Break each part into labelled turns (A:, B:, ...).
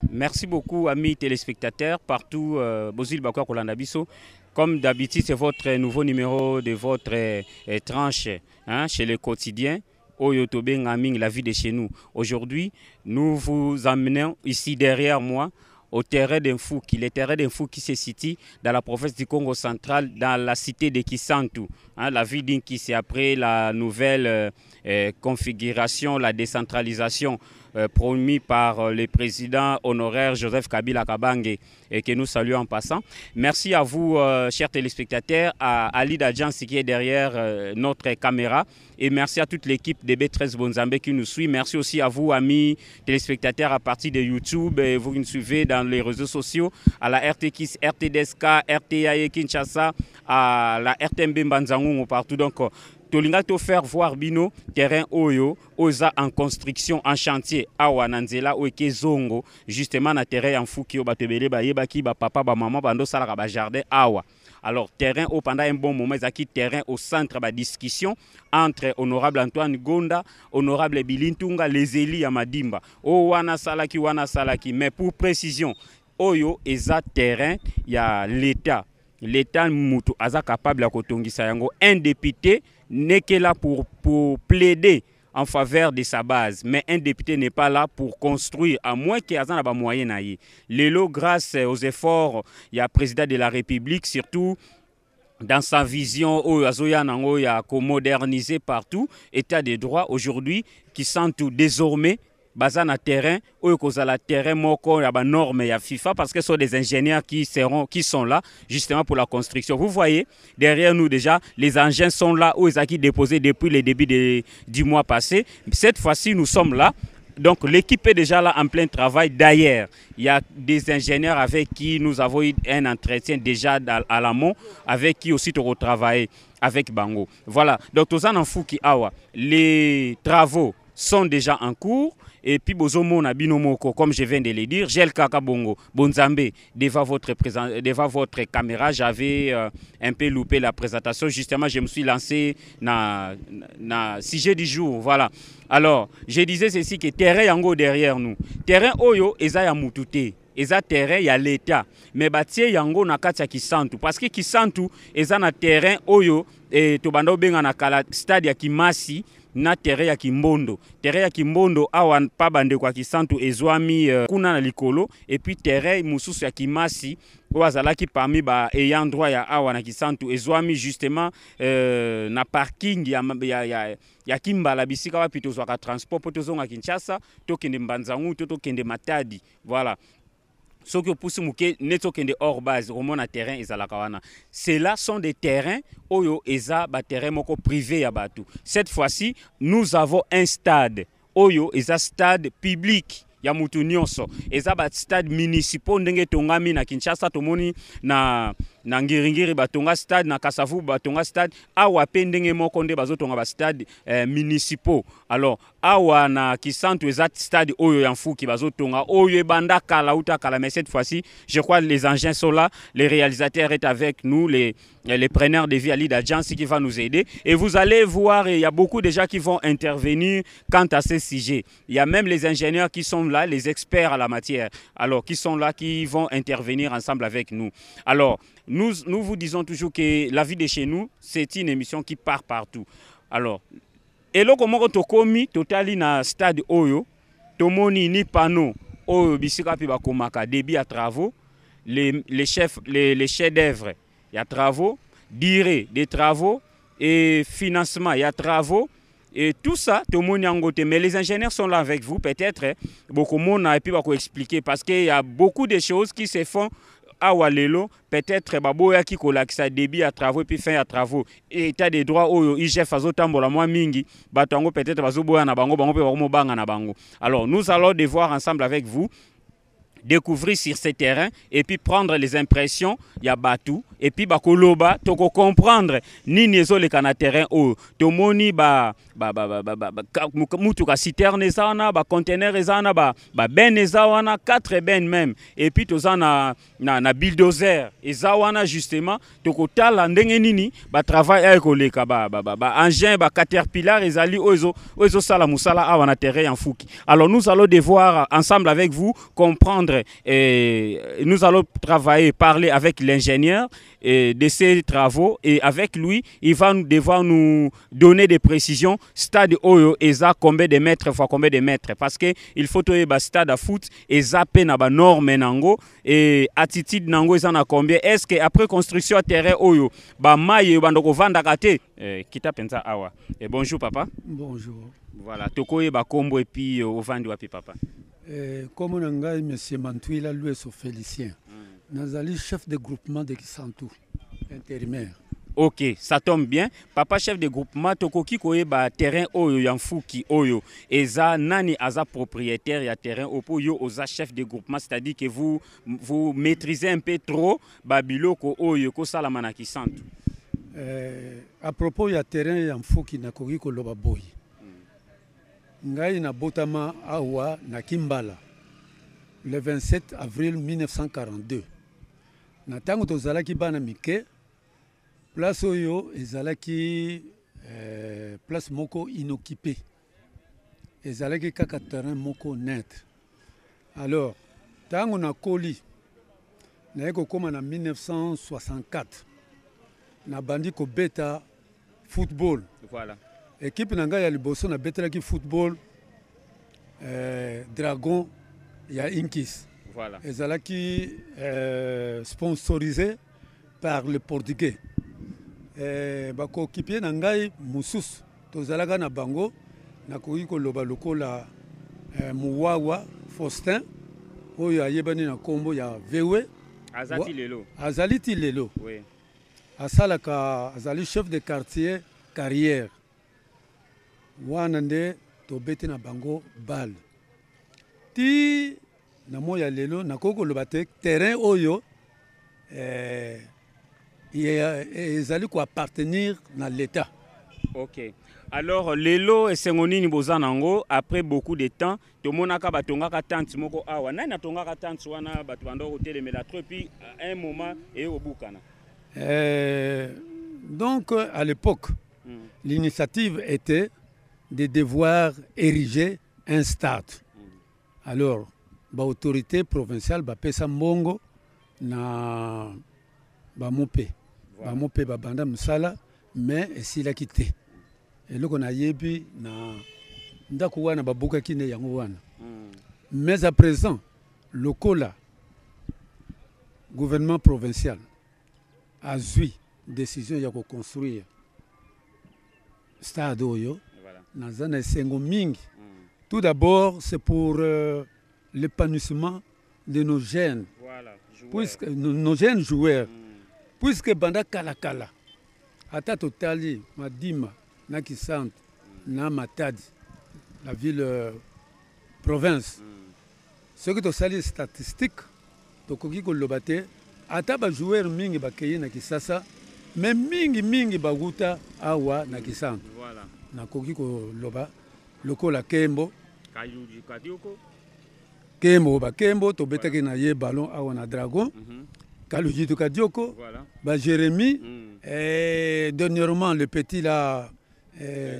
A: Merci beaucoup, amis téléspectateurs, partout, Bozil Bakwa Kolanda Biso. Comme d'habitude, c'est votre nouveau numéro de votre tranche, hein, chez le quotidien. Oyo tobenga mingi, la vie de chez nous. Aujourd'hui, nous vous amenons ici derrière moi au terrain d'Mfouki. Le terrain d'Mfouki se situe dans la province du Congo central, dans la cité de Kisantu. Hein, la ville d'Inkisi, après la nouvelle configuration, la décentralisation promis par le président honoraire Joseph Kabila Kabange, et que nous saluons en passant. Merci à vous, chers téléspectateurs, à Ali Dadjansi qui est derrière notre caméra, et merci à toute l'équipe de B13 Bonzambe qui nous suit. Merci aussi à vous, amis téléspectateurs, à partir de YouTube, et vous qui nous suivez dans les réseaux sociaux, à la RTKIS, RTDSK, RTAE Kinshasa, à la RTMB Mbanza-Ngungu, partout. Donc, tolinga to faire voir bino terrain oyo oza en construction, en chantier, awa na nzela oyo eke Zongo, justement na terrain ya Mfuki oyo bato ebele bayebaki, ba papa, ba mama bando salaka ba jardin awa. Alors terrain oyo pendant un bon moment ezalaki terrain au centre ba discussion entre honorable Antoine Gonda, honorable Bilintunga, les élus ya Madimba. Oyo wana salaki, wana salaki, mais pour précision, oyo eza terrain ya l'État. L'État mutu aza capable ya kotongisa yango. Un député n'est que là pour plaider en faveur de sa base, mais un député n'est pas là pour construire, à moins qu'il y ait un moyen na ye. Lelo, grâce aux efforts ya président de la République, surtout dans sa vision oyo azoya nango ya komoderniser partout, état de droit aujourd'hui, qui sont tout désormais baza na terrain oyo kozala terrain moko ya ba norme ya FIFA, parce que ce sont des ingénieurs qui sont là justement pour la construction. Vous voyez derrière nous déjà les engins sont là où ils ont déposé depuis le début du mois passé. Cette fois-ci nous sommes là. Donc l'équipe est déjà là en plein travail. D'ailleurs, il y a des ingénieurs avec qui nous avons eu un entretien déjà à l'amont, avec qui aussi tu retravailles avec bango. Voilà. Donc toza na Mfuki awa, les travaux sont déjà en cours. Et puis bozomona bino moko, comme je viens de le dire, Gel Kaka Bongo, Bonzambe, devant votre caméra, j'avais un peu loupé la présentation. Justement, je me suis lancé na sujet du jour. Voilà. Alors, je disais ceci, que terrain yango derrière nous. Terrain oyo, eza ya mutu te. Eza terrain ya l'État. Mais batie yango na kati ya Kisantu. Parce que Kisantu, eza na terrain oyo, e, tobanda obenga na kala stade ya Kimasi, na terrain ya Kimbondo. Terrain ya Kimbondo awa pa bandeko ya Kisantu ezwami kuna na likolo, et puis terrain mosusu ya Kimasi oyo azalaki parmi ba ayant droit ya awa na Kisantu ezwami justement na parking ya Kimbala, bisika wapi tozwaka transport po tozonga Kinshasa, tokende Mbanza-Ngungu to tokende Matadi. Voilà. Soki opusi moke neti okende hors base, omona terrain ezalaka wana. Ceux-là sont des terrains oyo eza ba terrain moko privé ya bato. Cette fois-ci, nous avons un stade oyo eza stade public ya mutu nyonso. Eza ba stade municipaux ndenge tongami na Kinshasa, tomoni na Ngiringiri batonga stade, na Kasavubu batonga stade, awa pe ndenge moko nde bazotonga ba stade municipaux. Alors awa na Kisantu eza stade oyo ya Mfuki bazotonga, oyo ebanda kala uta kala, mais cette fois-ci, je crois les engins sont là, les réalisateurs est avec nous, les preneurs de vie Ali Dadjansi qui va nous aider. Et vous allez voir, il y a beaucoup de gens qui vont intervenir quant à ce sujet. Il y a même les ingénieurs qui sont là, les experts à la matière, alors qui sont là, qui vont intervenir ensemble avec nous. Alors, nous vous disons toujours que la vie de chez nous, c'est une émission qui part partout. Alors, eloko moko tokomi, totali na stade oyo, tomoni ni panneau oyo bisika pe bakomaka début ya travaux, les chefs d'œuvre ya travaux, durée des travaux et financement ya travaux. Et tout ça, tomoni yango te. Mais les ingénieurs sont là avec vous, peut-être, hein, beaucoup mona et puis bako expliquer, parce qu'il y a beaucoup de choses qui se font awa lelo, peut-être baboyaki kolakisa début ya travaux et puis fin ya travaux. Et état de droit oyo IGF azotambola mwa mingi, bato yango peut-être bazoboya na bango, bango pe bakomobanga na bango. Alors nous allons devoir ensemble avec vous découvrir sur ce terrain et puis prendre les impressions ya batu et puis bakoloba toko comprendre nini ezoleka na terrain oyo. Tomoni ba, ba, ba, ba, ba, ba, ba, ka, muka, mutuka citerne eza wana, ba conteneur eza wana, ba, ba benne eza wana, 4 bennes même, et puis toza na bulldozer eza wana justement tokotala ndenge nini ba travail aye koleka, ba, ba, ba, ba engin, ba caterpillar ezali oyo oyo ezosala mosala awa na terrain ya Mfuki. Alors nous allons devoir ensemble avec vous comprendre. prendre, et nous allons travailler, parler avec l'ingénieur de ces travaux et avec lui, il va nous devoir nous donner des précisions. Stade oyo eza combien de mètres fois combien de mètres, parce que il faut toyeba stade à foot eza pe na ba norme nango et attitude nango eza na combien. Est-ce que après construction ya terrain oyo ba mayi bando kovandaka te? Kita penza awa. Et bonjour papa.
B: Bonjour.
A: Voilà, tokoyeba kombo et puis ovandi wapi papa?
B: Kombo na ngai monsieur Mantuila Lueso Félicien. Nazali chef de groupement de Kisantu, intérimaire.
A: Ok, ça tombe bien. Papa chef de groupement, tokoki koyeba terrain oyo ya Mfuki oyo. Eza nani aza propriétaire ya terrain opo yo oza chef de groupement, c'est-à-dire que vous, vous maîtrisez un peu trop babiloko oyo kosalama na Kisantu.
B: À propos ya terrain ya Mfuki nakoki koloba boye. Ngai nabotama awa na Kimbala le 27 avril 1942. Na ntango tozalaki bana mike, place oyo ezalaki place moko inoccupée. Ezalaki kaka terrain moko neutre. Alors, ntango nakoli, naye kokóma na 1964, nabandi kobeta football. Équipe na ngai ya liboso nabetelaki football, Dragon ya Inkis. Ezalaki sponsorisé par le Portugais. Bacoéquipier na ngai mosusu tozalaka na bango, nakoki koloba lokola Muwawa Faustin oyo ayebani na nkombo ya Vewe.
A: Aza ti lelo.
B: Azali ti lelo. Asalaka, azali chef de quartier Carrière. Wana nde tobeti na bango balle ti na moi ya lelo. Nakoki koloba te terrain oyo ezali koappartenir na l'État.
A: Ok, alors lelo esengo nini boza nango après beaucoup de temps? Tomonaka batongaka tente moko awa. Nani atongaka tente wana? Bato banda kotelemela trop, puis à un moment eye kobukana.
B: Donc à l'époque, l'initiative était de devoir ériger un stade. Alors baautorité provinciale bapesa mbongo na bamope. Bamope babanda mosala, mais esilaki te. Eloko nayebi, na ndako wana babukaki nde yango wana. Mais à présent, lokola gouvernement provincial azwi décision ya koconstruire stade oyo, naza na esengo mingi. Tout d'abord, c'est pour l'épanouissement de nos jeunes. Puisque nos jeunes joueurs, puisque banda kala kala, ata totali Madima na Kisantu na Matadi, la ville province, soki tosali statistique, tokoki koloba te ata bajoueur mingi bakei na Kisasa, mais mingi mingi bawuta awa na Kisantu. Nakoki koloba lokola Kembo.
A: Kayuji Kadioko.
B: Kembo, bakembo tobetaki na ye ballon awa na Dragon. Kalujitu Kadioko, ba Jérémy, et dernièrement le petit là,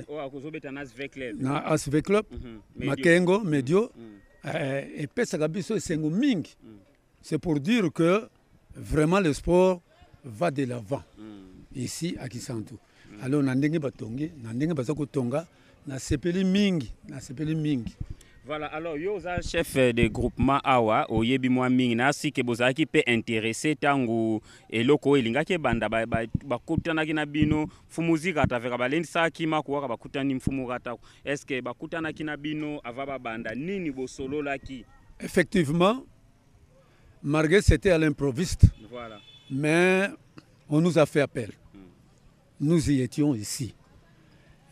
A: oyo akozobeta na SV Club.
B: Na ASV Club.
A: Medio.
B: Makengo Medio. Epesaka biso esengo mingi. C'est pour dire que vraiment le sport va de l'avant ici à Kisantu. Alors na ndenge batongi, na ndenge baza kotonga, nasepeli mingi, nasepeli mingi.
A: Voilà, alors yo oza chef de groupement awa, oyebi mwa mingi na sike. Bozalaki mpe intéressé ntango eloko oyo elingaki ebanda? Bakutanaki na bino mfumu Zikata veka balendisaki makuwaka bakutani mfumu kata? Est ce que bakutanaki na bino ava babanda? Nini bosololaki?
B: Effectivement, malgré c'était à l'improviste, mais on nous a fait appel. Nous y étions ici.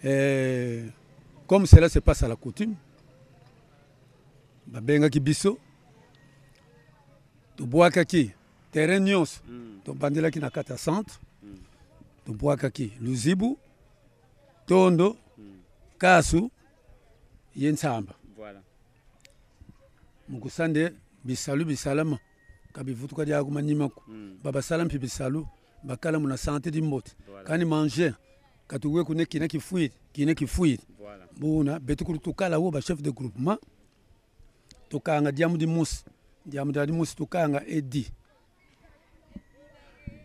B: Et comme cela se passe à la coutume, babengaki biso, tobwakaki terrain nyonso. Tobandelaki na kati ya centre. Tobwakaki Luzibu, Tondo, Kasu ye Nsamba. Mukusande bisalu bisalama kabivutuka dia kumanyimaku. Babasala mpi bisalu bakala muna santé di mbote. Kani manger katuwe kune kine kifuit kine kifuit. Buna betukuru tukala wo ba chef de groupement tokanga diamu di musi. Diamudadi musi tukanga edi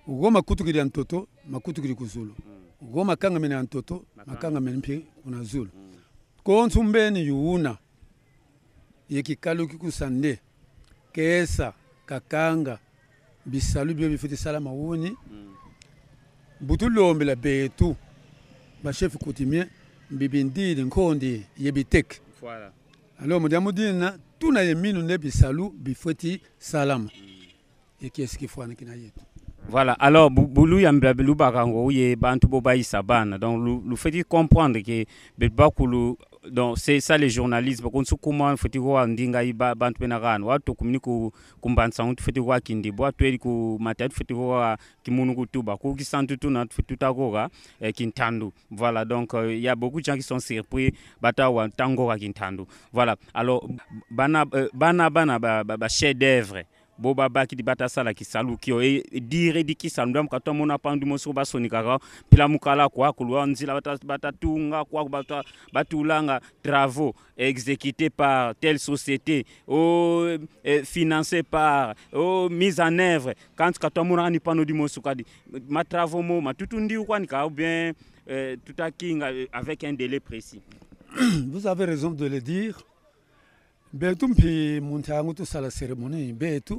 B: ugo makutukili ya ntoto makutukili kuzulu. Ugo makanga mene ya ntoto makanga mene mpi kuna zulu. Konsu mbeni yuuna yekikaluki kusande kesa kakanga bisalu bio bifuti salama wuni. Butulombela betu bachef coutumier bibindili nkondi yebitek.
A: Voilà.
B: Alors mudiamudina tuna ye minu ne bisalu bifueti salama. Ekiesi kifwana kina yetu.
A: Voilà, alors bulu ya mbla bakango ye bantu bobayisa bana. Donc lu fait comprendre que bakulu, donc c'est ça les journalistes bakonsu kuma feti ko ndinga iba bantu bena kana watu kumini ku kumbansa untu feti ko akindi bo atweli ku matatu feti ko kimunu kutuba ku kisantu tuna feti takoka kintandu. Voilà, donc il y a beaucoup de gens qui sont surpris bata wa tango ka kintandu. Voilà, alors bana bana bana ba, ba, ba chef d'œuvre boba baki di bata sala kisalu kio e dire di kisalu ndam ka tomona pandu moso basonika ka pila mukala kwa kulwa nzila bata bata tunga kwa bata batulanga travaux exécutés par telle société ou financés par ou mise en œuvre quand ka tomona ni pano di moso ka di ma travaux mo matutu ndi kwa ni ka ou bien tout à kinga avec un délai précis.
B: Vous avez raison de le dire. Betu mpi muntangu tout ça la cérémonie betu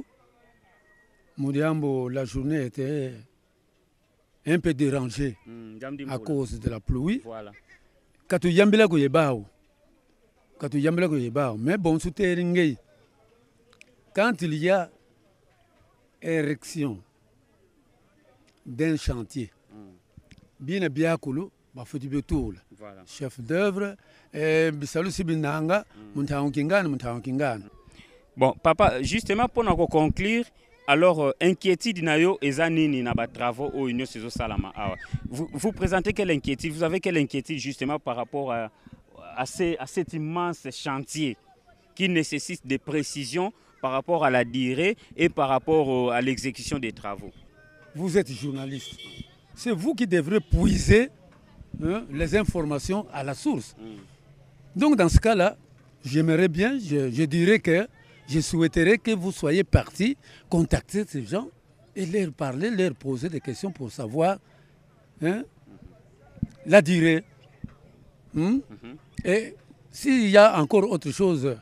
B: mudiambo la journée était un peu dérangée à cause de la pluie.
A: Voilà.
B: Katu yambila ko yebao. Katu yambila ko yebao mais bon souteringei. Quand il y a érection d'un chantier. Bien biakulu ba futi betul.
A: Voilà.
B: Chef d'œuvre et bisalu sibinanga muntangu kingana muntangu kingana.
A: Bon papa, justement pour nous conclure, alors inquiétude na yo eza nini na ba travaux oyo nyonso ezo salama awa. Vous, vous présentez quelle inquiétude? Vous avez quelle inquiétude justement par rapport à cet immense chantier qui nécessite des précisions par rapport à la durée et par rapport à l'exécution des travaux?
B: Vous êtes journaliste. C'est vous qui devrez puiser, hein, les informations à la source. Donc dans ce cas-là, j'aimerais bien, je, je dirais que je souhaiterais que vous soyez partis, contacter ces gens et leur parler, leur poser des questions pour savoir, hein, la durée. Et s'il y a encore autre chose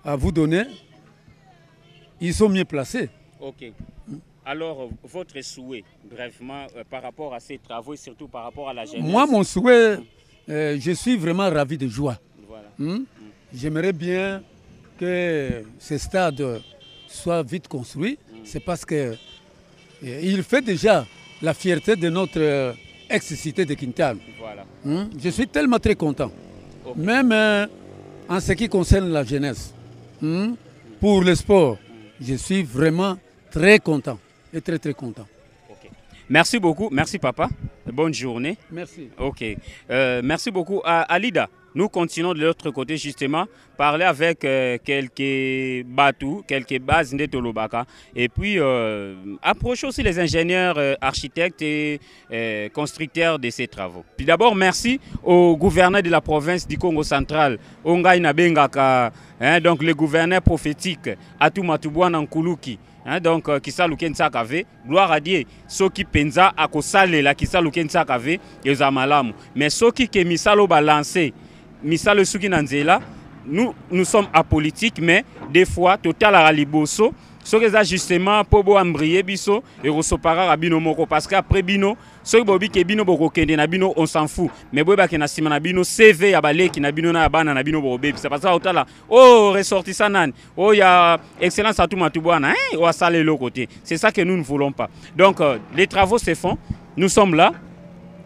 B: à vous donner, ils sont mieux placés.
A: Ok. Alors, votre souhait, brièvement, par rapport à ces travaux et surtout par rapport à la jeunesse?
B: Moi, mon souhait, je suis vraiment ravi de joie.
A: Voilà.
B: J'aimerais bien que ce stade soit vite construit. C'est parce que il fait déjà la fierté de notre ex-cité de Kintambo.
A: Voilà.
B: Je suis tellement très content.
A: Ok.
B: Même en ce qui concerne la jeunesse, Pour le sport, je suis vraiment très content. Et très, très content.
A: Ok. Merci beaucoup. Merci papa. Bonne journée.
B: Merci.
A: Ok. Merci beaucoup. Alida, nous continuons de l'autre côté justement, parler avec quelques batous, quelques bases de Tolobaka. Et puis approcher aussi les ingénieurs, architectes et constructeurs de ces travaux. Puis d'abord, merci au gouverneur de la province du Congo central, Ongai Nabengaka, hein, donc le gouverneur prophétique, Atou Matubuana Nkuluki. Hein, donc kisalu kenza kave, gloire à Dieu. Soki penza akosalela kisalu kenza kave eza malamu. Mais soki ke misalo balancer, misalo suki na nzela, nous, nous sommes apolitiques, mais des fois total à liboso, soki eza justement po bo embrayer biso et rosopara bino moko, parce que après bino soki bobi ke bino bokokende na bino, on s'en fout. Mais boyeba ke na sima na bino CV ya baleki na bino na bana na bino bobebisa, parce que otala oh ressortissant nani, oh ya excellence Atou Matubuana, hein, o asale le côté. C'est ça que nous ne voulons pas. Donc les travaux se font, nous sommes là.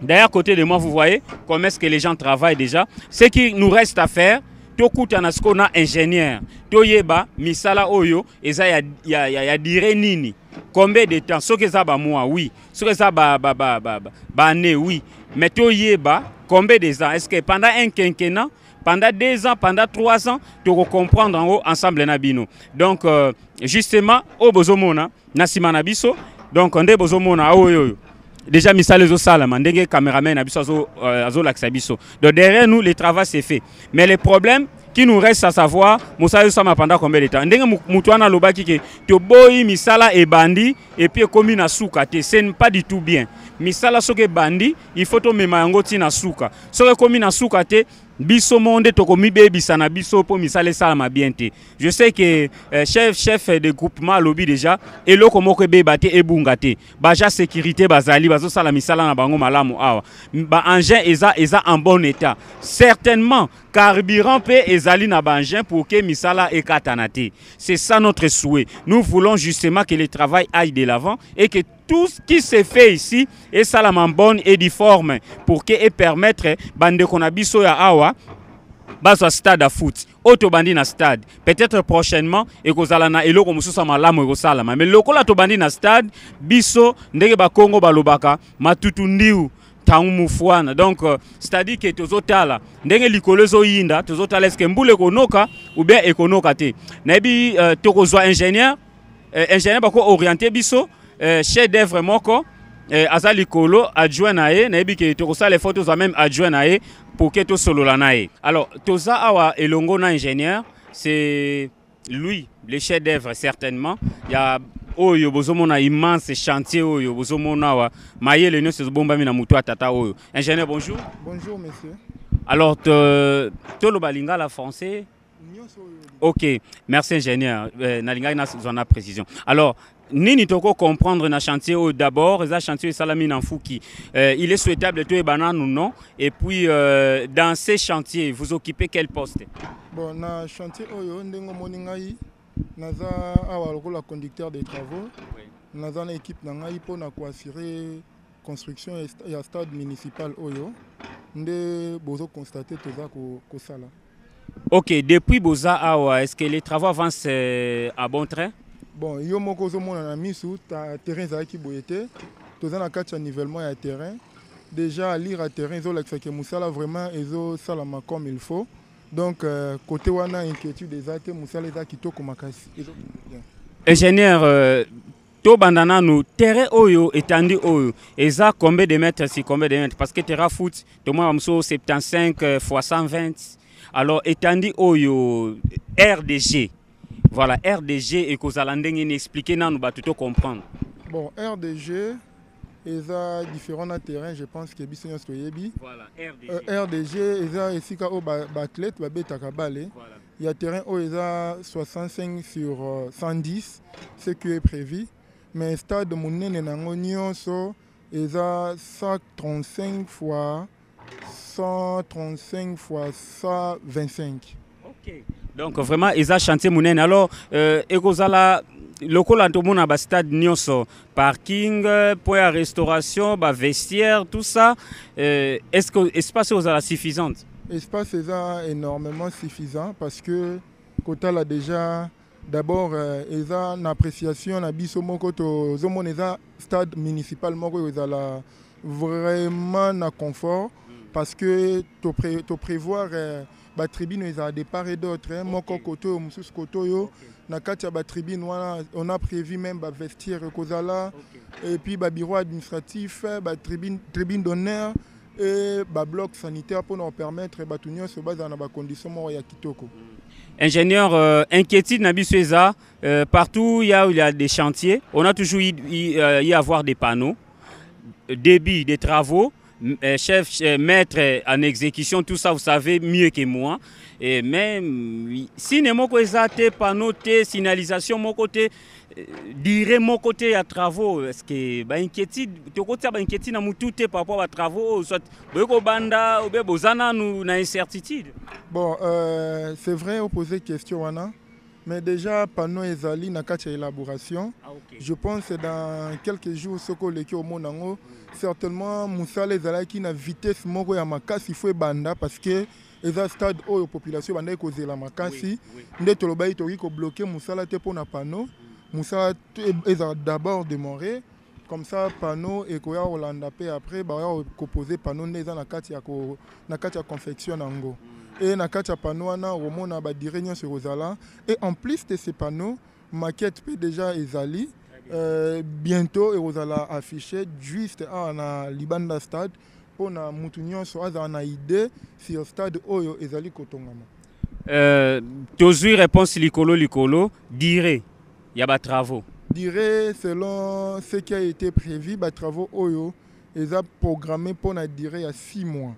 A: D'ailleurs, côté de moi, vous voyez comment est-ce que les gens travaillent déjà. Ce qui nous reste à faire, tokutana siko na ingénieur, toyeba misala oyo eza ya, ya, ya, ya dire nini, combien de temps, soki eza ba mois, oui, soki eza ba, ba, ba, ba, ba, ba année, oui, mais toyeba combien de ans, est-ce que pendant un quinquennat, pendant 2 ans, pendant 3 ans, toko comprendre en haut ensemble na bino. Donc justement o bozomona na sima na biso, donc nde bozomona oyo oyo déjà misala ezo salama ndenge cameraman na biso azo lakisa biso. Donc derrière nous le travail s'est fait, mais le problème Qui nous reste à savoir, mosala ezosama pendant combien de temps? Ndenge moto wana alobaki ke toboyi misala ebandi et puis ekomi na suka te, ce n'est pas du tout bien. Misala soki ebandi, il faut tomema yango ti na suka. Soki ekomi na suka te, biso moko nde tokomibebisa na biso mpo misala esalama bien te. Je sais que chef de groupement alobi déjà eloko moko ebeba te, ebunga te. Baja sécurité bazali bazosala misala na bango malamu awa, ba engin eza en bon état. Certainement carburant mpe ezali na ba engin pour que misala ekatana te. C'est ça notre souhait. Nous voulons justement que le travail aille de l'avant et que tout ce qui se fait ici esalama en bonne et due forme pour que et permettre bandeko na biso ya awa bazwa stade à foot. Oyo tobandi na stade, peut-être prochainement ekozala na eloko mosusu ya malamu ekosalama, mais lokola tobandi na stade, biso ndenge bakongo balobaka matutu ndiu ntango mufwana. Donc c'est-à-dire que tozotala ndenge likolo ezoyinda, tozotala est-ce mbula ekonoka ou bien ekonoka te. Nayebi tokozwa ingénieur bako orienter biso, chef d'œuvre moko aza likolo, adjoint na ye. Nayebi ke tokosala effort tozwa même adjoint na ye pour ke tosolola na ye. Alors toza awa elongo na ingénieur, c'est lui le chef d'œuvre certainement ya oyo bozomona, immense chantier oyo bozomona awa. Mayele nyonso ezobombami na motu ya tata oyo. Ingénieur, bonjour.
C: Bonjour, monsieur.
A: Alors toloba lingala, français?
C: Nyonso oyo.
A: Ok, merci ingénieur. Nalingaki nazwa na précision. Alors nini toko comprendre na chantier oyo? D'abord eza chantier esalami na Mfuki. Il est souhaitable toyeba nanu non? Et puis dans ces chantiers, vous occupez quel poste?
C: Bon, na chantier oyo, ndenge omoni ngai naza awa lokola conducteur des travaux. Naza na équipe na ngai mpona koassurer construction ya stade municipal oyo nde bozoconstater toza kosala.
A: Ok, depuis boza awa, est ce que les travaux avancent à bon train?
C: Bon, yo moko ozomona na misu, ta terrain ezalaki boye te. Toza na kati ya nivellement ya terrain. Déjà allure ya terrain ezolakisaka mosala vraiment ezosalama comme il faut. Donc côté wana inquiétude eza te, mosala eza kitoko makasi, ezokende bien.
A: Ingénieur, tobanda nanu terrain oyo etandi oyo eza combien de mètres sur combien de mètres? Parce que terrain foot tomona mosusu 75 fois 120. Alors etandi oyo RDG, voilà, RDG ekozala ndenge nini? Expliquer nanu bato to comprendre.
C: Bon, RDG eza différent na terrain, je pense que biso nyonso toyebi.
A: Voilà, RDG.
C: RDG eza esika oyo baathlète babetaka bale. Ya terrain oyo eza 65 sur 110, ce qui est prévu, mais stade monene nango nyonso eza 135 fois 135 fois 125.
A: Ok. Donc vraiment eza chantier monene. Alors ekozala lokola tomona bastade nyonso, parking, point ya restauration, bavestiaire, tout ça, est ce que espace ozala suffisante?
C: Espace eza énormément suffisant parce que kotala déjà d'abord eza na appréciation na biso moko, tozomona eza stade municipal moko oyo ezala vraiment na confort parce que toprévoir batribune ezala de part et d'autre, hein, moko kote oyo, mosusu kote oyo. Na kati ya batribune wana, on a prévu même bavestiaire ekozala et puis babureau administratif, batribune, tribune d'honneur et babloc sanitaire mpona kopermettre bato nyonso bazala na bacondition moko ya kitoko.
A: Ingénieur, inquiétude na biso eza partout il y a où il y a des chantiers, on a toujours y avoir des panneaux débit des travaux, chef, maître en exécution, tout ça vous savez mieux que moi. Et même signe moko eza te, panneau te, signalisation moko te, durée moko te ya travaux. Est ce que bainquiétude tokotia bainquiétude na mutu te par rapport à travaux, soit boye kobanda ou bien boza nanu na incertitude?
C: Bon, c'est vrai, oposer question wana, mais déjà panneau ezali na kati ya élaboration.
A: Ah, ok.
C: Je pense que dans quelques jours, soki oleki omona yango certainement. Mosala ezalaki na vitesse moko ya makasi, faut ebanda parce que eza stade oyo population ebandaki kozela makasi. Nde tolobaki tokoki kobloquer mosala te mpona panneau. Mosala ezala d'abord démarré, comme ça panneau ekoya kolanda mpe après baya kopose panneau nde eza na kati ya confection na yango. E na kati ya panneau wana okomona badurée nyonso ekozala. Et en plus de ces panneaux, maquette mpe déjà ezali, bientôt ekozala affiché juste awa na libanda stade mpona mutu nyonso azala na idée sur stade oyo ezali kotongama.
A: Tozwi réponse likolo likolo. Durée ya batravaux?
C: Durée, selon ce qui a été prévu, batravaux oyo eza programmé mpona durée ya 6 mois,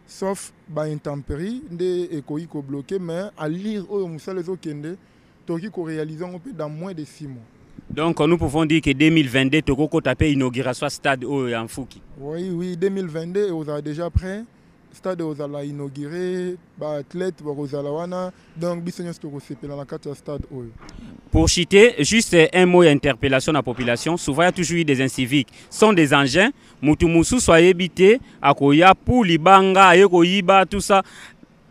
C: sauf baintempérie nde ekoki kobloquer. Mais allure oyo mosala ezokende, tokoki koréaliser yango mpe dans moins de 6 mois.
A: Donc nous pouvons dire que 2022 tokokota mpe inauguration ya stade oyo ya Mfuki?
C: Oui, 2022 ekozala déjà prêt. Stade ekozala inauguré, baathlète bakozala wana, donc biso nyonso tokosepela na kati ya stade oyo.
A: Pour chuter, juste un mot d'interpellation à la population. Souvent, il y a toujours eu des inciviques. Ce sont des engins. Mutu mususu ayebi te, akoya pour libanga, aye koyiba, tout ça.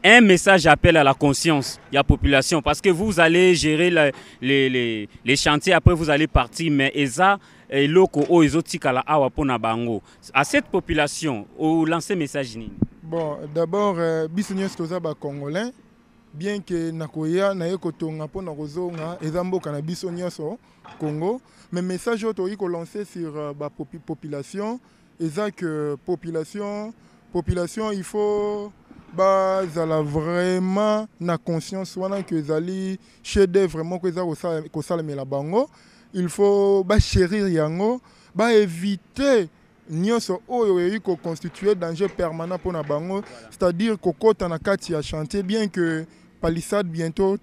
A: Un message, appel à la conscience de la population. Parce que vous allez gérer les chantiers, après vous allez partir. Mais eza eloko oyo ezotikala awa mpona bango. À cette population, olancer message nini?
C: Bon, d'abord, biso nyonso toza bacongolais. Bien que nakoya naye kotonga mpona kozonga, eza mboka na biso nyonso, Congo. Mais message oyo tokoki kolancer sur bapopulation eza que population, il faut bazala vraiment na conscience wana ke ezali chef d'œuvre moko eza kosalemela bango. Il faut bachérir yango, baéviter nyonso oyo eyi koconstituer danger permanent mpona bango, c'est-à-dire kokɔta na kati ya chantier. Bien que palissade bientôt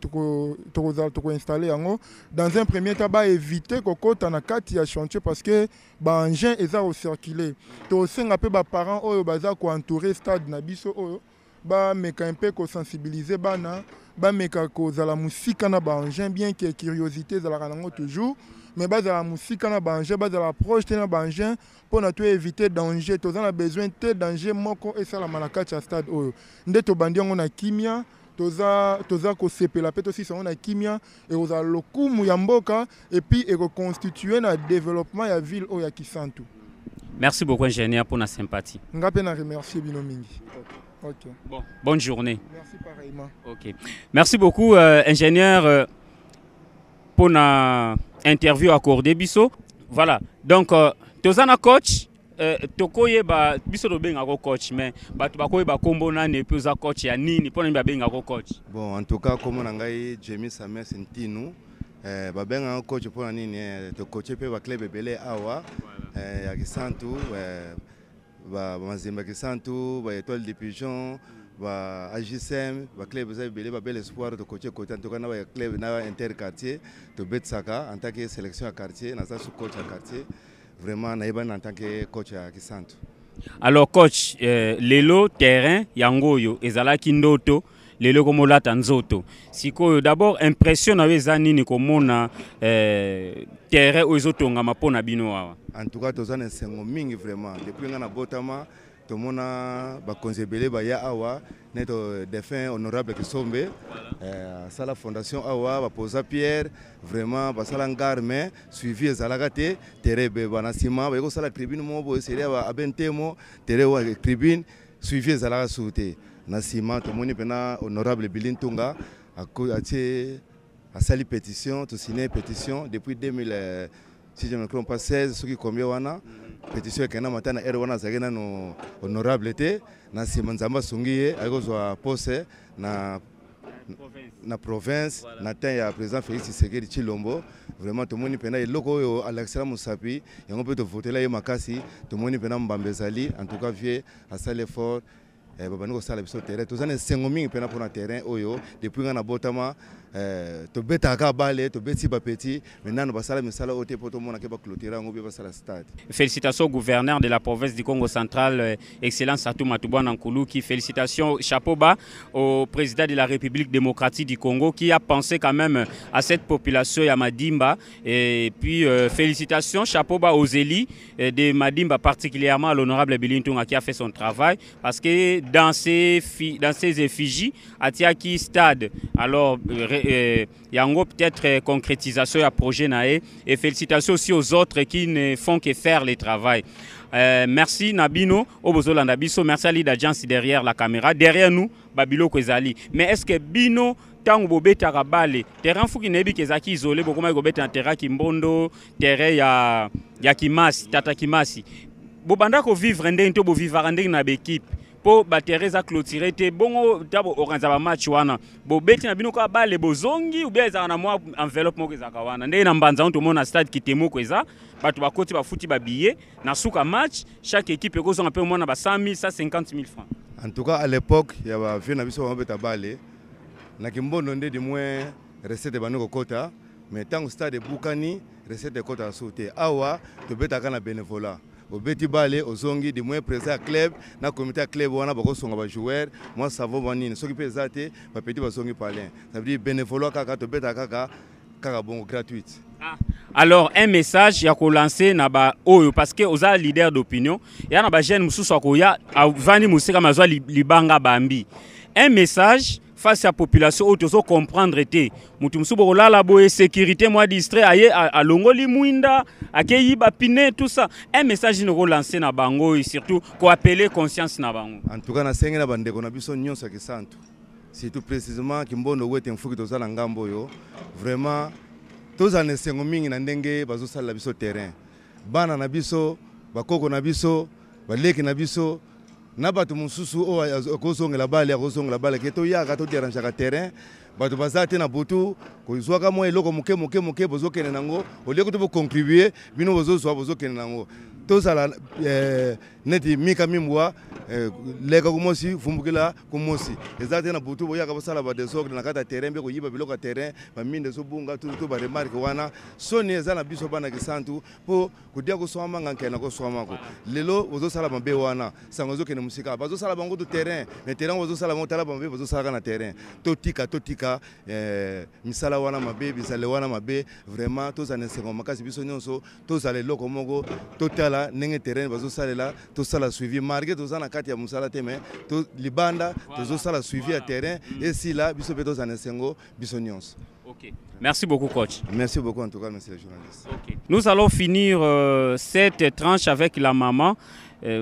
C: tokozala tokoinstalle yango, dans un premier temps baéviter kokɔta na kati ya chantier parce que baengin eza kocircule. Tosenga mpe baparent oyo baza koentourer stade na biso oyo, bameka mpe kosensibiliser bana, bameka kozala mosika na baengin. Bien que curiosité ezalaka nango toujours, mais bazala mosika na baengin, bazala proche te na baengin mpona toéviter danger. Toza na besoin te danger moko esalama na kati ya stade oyo. Nde tobandi yango na kimia, toza kosepela mpe tosisa yango na kimia. Ekozala lokumu ya mboka et puis ekoconstituer na développement ya ville oyo ya Kisantu.
A: Merci beaucoup, ingénieur, pour la sympathie.
C: Nga mpe na remercier bino mingi. Ok.
A: Bon, bonne journée.
C: Merci, pareillement.
A: Ok. Merci beaucoup, ingénieur, pour la interview accordée biso. Voilà. Donc, toza na coach, tokoyeba biso tobengako coach, mais bato bakoyeba kombo nani, et puis oza coach ya nini, mpo nani babengako coach?
D: Bon, en tout cas, kombo na ngai Jemi Sames Ntinu. Babengaka coach mpona nini? Tocoacher mpe baclub ebele awa ya Kisantu, Bamazembe ya Kisantu, baÉtoile de Pigeon, ba AJSM, baclub eza ebele, babel espoir tocoacher côté. En tout cas, na baclub na interquartier tobetisaka en tant que sélection ya quartier. Naza su coach ya quartier. Vraiment, nayebani en tant que coach ya Kisantu.
A: Alors coach, lelo terrain yango oyo ezalaki ndoto, lelo komolata nzoto. Sikoyo d'abord, impression na yo eza nini komona terrain oyo ezotongama mpo na bino awa?
D: En tout cas, toza na esengo mingi vraiment. Depuis nga nabotama, tomona bakonzi ebele baya awa, neti défunt honorable Kisombe, asala fondation awa, baposa pierre, vraiment basala ngare, mais suivi ezalaka te. Terrain ebeba. Na nsima baye kosala tribune moko boye, seri ya abentemo terrain wa tribune, suivi ezalaka su te. Na nsima tomoni mpena honorable Bili Ntunga atie, asali pétition, tosigne pétition depuis 2000, si je ne me trompe pas, 16 soki combien wana. Pétition ekenda mata na ere wana azalaki nano honorable te. Na nsima Nzambe asungi ye, ayaki kozwa poste na province na temps ya président Félix Tshisekedi Tshilombo. Vraiment, tomoni mpena eloko oyo alakisela mosapi yango mpe tovotela ye makasi. Tomoni mpena mbamba ezali. En tout cas, vieux asali effort, babandi kosala biso terrain. Toza na esengo mingi mpena mpona terrain oyo. Depuis ngai nabotama, tobetaka kaka bale, tobeti bapeti, mais nano basala misala oyo te mpo tomona ke baclôturer yango mpe basala stade.
A: Félicitations au gouverneur de la province du Congo central, Excellence Atou Matubuana Nkuluki. Félicitations, chapeau bas au président de la République démocratique du Congo qui a pensé quand même à cette population ya Madimba. Et puis, félicitations, chapeau bas aux élus de Madimba, particulièrement à l'honorable Billy Ntunga qui a fait son travail. Parce que dans ces effigies, atiaki stade. Alors, yango peut-être concrétisation ya projet na ye. Et félicitations aussi aux autres qui ne font que faire le travail. Merci na bino, Obozolanda biso, merci à Lida Jansi derrière la caméra. Derrière nous, babiloko ezali. Mais est-ce que bino, ntango bobetaka bale, terrain Fuki nayebi ke ezalaki isolé, bokomaki kobeta na terrain Kimbondo, terrain ya Kimasi, tata Kimasi. Bobanda kovivre ndenge to bovivaka ndenge na baéquipe? Mpo baterrain eza clôturé te, bongo ta boorganiza bamatch wana, bobeti na bino kaka bale, bozongi, ou bien ezalaka na mwa enveloppe moko ezalaka wana? Ndenge na Mbanza ngo tomona stade Kitemoko, eza bato bakoti, bafuti babillet, na suka match chaque équipe ekozonga mpe mwana ba 100 000, 150 000 francs.
D: En tout cas, à l'époque ya bavieux na biso bamabeta bale na Kimbondo nde du moins recette ebandi kokota, mais ntango stade ebukani, recette ekotaka su te. Awa tobetaka na bénévolat, obeti bale, ozongi. Du moins président ya club na comité ya club wana bakosonga bajoueur mwa savon, mwa nini. Soki mpe eza te, bapeti bazongi palin. Ça veut dire bénévolat kaka, tobetaka kaka kaka bongo, gratuite.
A: Ah. Alors, un message ya kolancer na ba oyo, parce que oza leader d'opinion, ya na bajeune mosusu akoya, avandi mosika, mazwa libanga bambi. Un message face à population oyo tozo comprendre te. Motu mosusu bokolala boye, sécurité mwa distrait, aye alongoli mwinda, akeyi bapine, tout ça. Un message nini okolancer na bango et surtout koappeler conscience na bango?
D: En tout cas, nasengi na bandeko na biso nyonso ya Kisantu, surtout précisément Kimbondo, Wete, Mfuki, toza na ngambo oyo, vraiment tozala na esengo mingi na ndenge bazosalela biso terrain. Bana na biso, bakoko na biso, baleki na biso na bato mosusu oyo akozongela bale, akozongela bale ke toyaka toderangeaka terrain. Bato baza te na butu, kozwaka mwa eloko moke moke moke, bozokende nango. Olie to bocontribue, bino bozozwa, bozokende nango. Tozala neti mika mimbwa leka kumosi, vumbukila kumosi. Eza te na butu boyaka bosala badésordre na kati ya terrain mpe koyiba biloko ya terrain, baminda ezobunga, to baremarque wana. Soni eza na biso bana Kisantu, mpo kodia koswama nga nkena koswamako. Lelo bozosala mabe wana, sango ezokende mosika. Bazosala bango to terrain, mais terrain bazosala bango, tala mabe bazosalaka na terrain. Totika, totika misala wana mabe, bizale wana mabe. Vraiment tozala na esengo makasi, biso nyonso tozala eloko moko, totala ndenge terrain bazosalela, tosala suivi, malgré toza na kati ya mosala te, mais to libanda tozosala suivi ya terrain. Esila, biso mpe tozala na esengo, biso nyonso.
A: Ok. Merci beaucoup, coach.
D: Merci beaucoup, en tout cas, monsieur le journaliste.
A: Ok. Nous allons finir cette tranche avec la maman.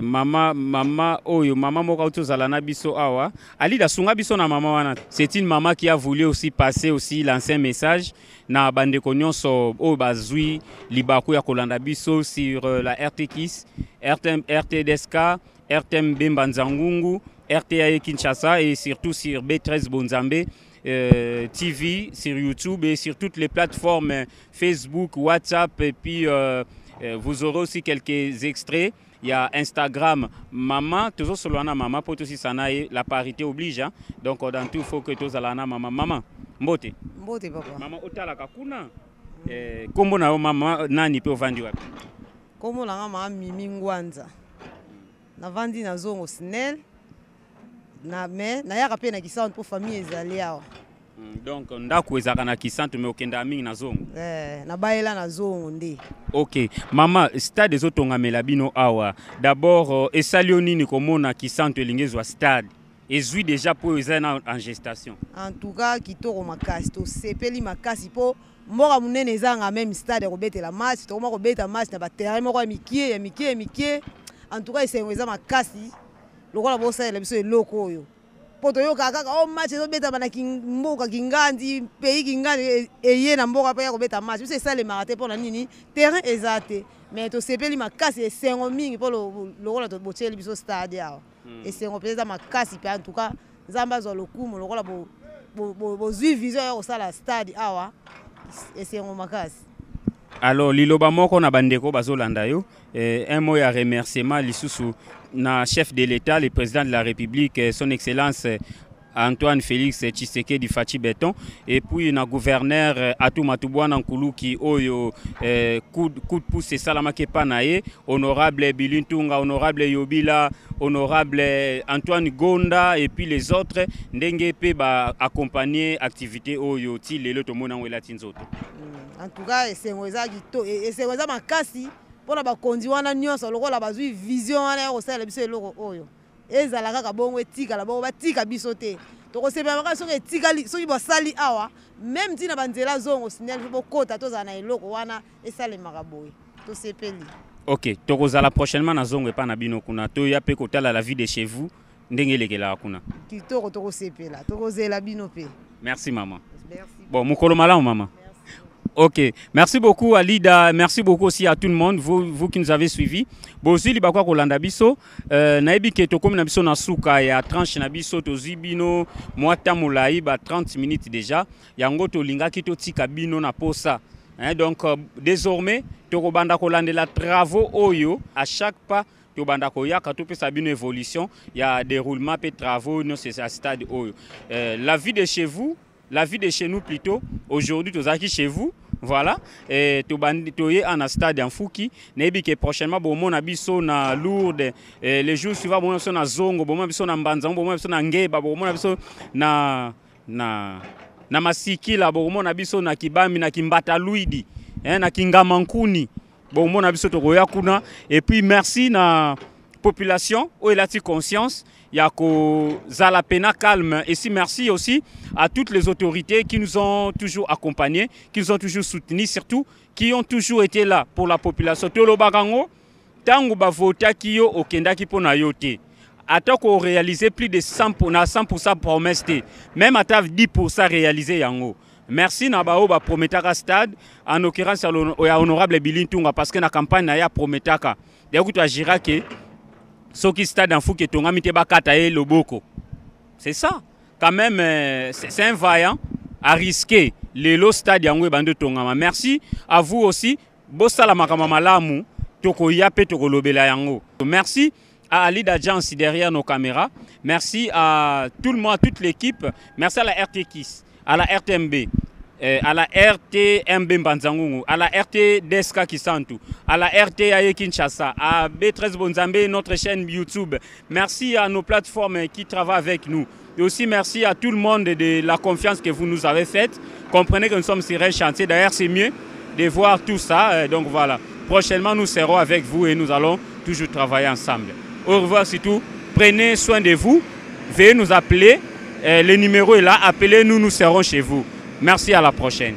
A: Mama, mama oyo, mama moko tozala na biso awa. Alida, sunga biso na mama wana. C'est une maman qui a voulu aussi passer aussi l'ancien message na bandeko nyonso oyo bazwi libaku ya kolanda biso sur la RTKIS, RTM, RTDSK, RTMB Mbanzangungu, RTAE Kinshasa et surtout sur B13 Bonzambe TV, sur YouTube et sur toutes les plateformes Facebook, WhatsApp et puis vous aurez aussi quelques extraits. Il y a Instagram, maman, toujours sur maman, pour aussi la parité oblige, hein? Donc dans tout, il faut que tous alana maman, maman, mbote.
E: Mbote papa.
A: Maman, otalaka kuna. Kombo na yo mama nani, pe ovandi wapi?
E: Kombo na nga mama Mimi Ngwanza. Navandi na Zongo Snell. Na me nayaka mpe na Kisantu mpo famille ezali awa.
A: Donc ndako ezalaka na Kisantu, mais okendaka mingi na Zongo?
E: Eh, nabayela na Zongo nde.
A: Ok, mama, stade ezotongamela bino awa. D'abord esali yo nini komona Kisantu elingi ezwa stade, ezwi déjà, mpo eza na en gestation?
E: En tout cas, kitoko makasi, tosepeli makasi mpo mboka monene ezanga même stade ya kobetela match. Tokoma kobeta match na baterrain moko ya mikie ya mikie ya mikie. En tout cas, esengo eza makasi lokola bosalela biso eloko oyo, mpo toyokaka kaka o match ezobetama na mboka Kingandi, pays Kingandi eye na mboka mpe ya kobeta match. Biso esalemaka te. Mpo na nini? Terrain eza te. Mais tosepeli makasi, esengo mingi mpo lokola botieli biso stade awa. Esengo mpenza eza makasi mpe en tout cas, Nzambe azwa lokumu lokola bozwi vision ya kosala stade awa. Esengo makasi.
A: Alors, liloba moko na bandeko bazolanda yo, un mot ya remerciement lisusu na chef de l'État, le président de la République, son excellence Antoine Félix Tshisekedi Fatshi Béton, et puis na gouverneur Atou Matubwana Nkuluki oyo coup de pouce esalamaki epa na ye, honorable Billy Ntunga, honorable Yobila, honorable Antoine Gonda et puis les autres, ndenge mpe ba accompagner activité oyo ti lelo tomoni yango elati nzoto.
E: En tout cas, esengo eza, esengo eza makasi mpona bakonzi wana nyonso lokola bazwi vision wana ya kosalela biso eloko oyo. Ezala kaka bongo, etikala bongo, batika biso te. Tokosepela makasi soki etikali, soki basali awa même ntina banzela Zongo Snell bokota, tozala na eloko wana, esalemaka boye, tosepeli.
A: Ok, tokozala prochainement na Zongo epa na bino kuna, toya mpe kotala la vie de chez vous ndenge elekelaka kuna.
E: Kitoko, tokosepela, tokozela bino mpe.
A: Merci mama.
E: Merci.
A: Bon, mokolo malamu mama.
E: Merci.
A: Ok, merci beaucoup Alida, merci beaucoup aussi à tout le monde, vous, vous qui nous avez suivis. Bozwi libaku ya kolanda biso, nayebi ke tokomi na biso na suka ya tranche na biso, tozwi bino mwa temps molai ba 30 minutes déjà. Yango tolingaki totika bino na posa. Hein, donc désormais tokobanda kolandela travaux oyo à chaque pas tobanda koyaka topesa bino évolution ya déroulement pe travaux nyonso ya stade oyo. La vie de chez vous, la vie de chez nous plutôt, aujourd'hui tozalaki chez vous, voilà, et tobandi toye na stade ya Mfuki, nayebi ke prochainement bomona biso na Lourdes, et les jours suivants bomona biso na Zongo, bomona biso na Mbanza, bomona biso na Ngeba, bomona biso na Masikila, bomona biso na Kibambi, na Kimbata Luidi, hein, na Kingamankuni, bomona biso tokoya kuna. Et puis merci na population oyo elati conscience ya kozala pena calme. Et si merci aussi à toutes les autorités qui nous ont toujours accompagnés, qui nous ont toujours soutenus, surtout qui ont toujours été là pour la population. Tolobaka ngo, tango bavotaki yo okendaki mpo na yo te, ata ko réaliser plus de 100 pour, na 100% promesse te, même ata 10% réaliser yango. Merci na bao ba prometaka stade, en l'occurrence ya honorable Billy Ntunga, parce que na campagne na ya prometaka d'ailleurs tu agira ke soki stade en Mfuki etongami te bakata ye loboko. C'est ça quand même, c'est un vaillant à risquer lelo stade yango ebandi otongama. Merci à vous aussi, bosala makambo malamu, tokoya pe tokolobela yango. Merci à Alida Agence derrière nos caméras, merci à tout le monde, à toute l'équipe, merci à la RT Kiss, à la RTMB, à la RTMB Mbanzangungu, à la RT Deska Kisantu, à la RTAE Kinshasa, à B13 Bonzambe, notre chaîne YouTube. Merci à nos plateformes qui travaillent avec nous. Et aussi merci à tout le monde de la confiance que vous nous avez faite. Comprenez que nous sommes sur un chantier. D'ailleurs, c'est mieux de voir tout ça. Donc voilà. Prochainement, nous serons avec vous et nous allons toujours travailler ensemble. Au revoir surtout. Prenez soin de vous. Veuillez nous appeler. Le numéro est là. Appelez-nous, nous serons chez vous. Merci, à la prochaine.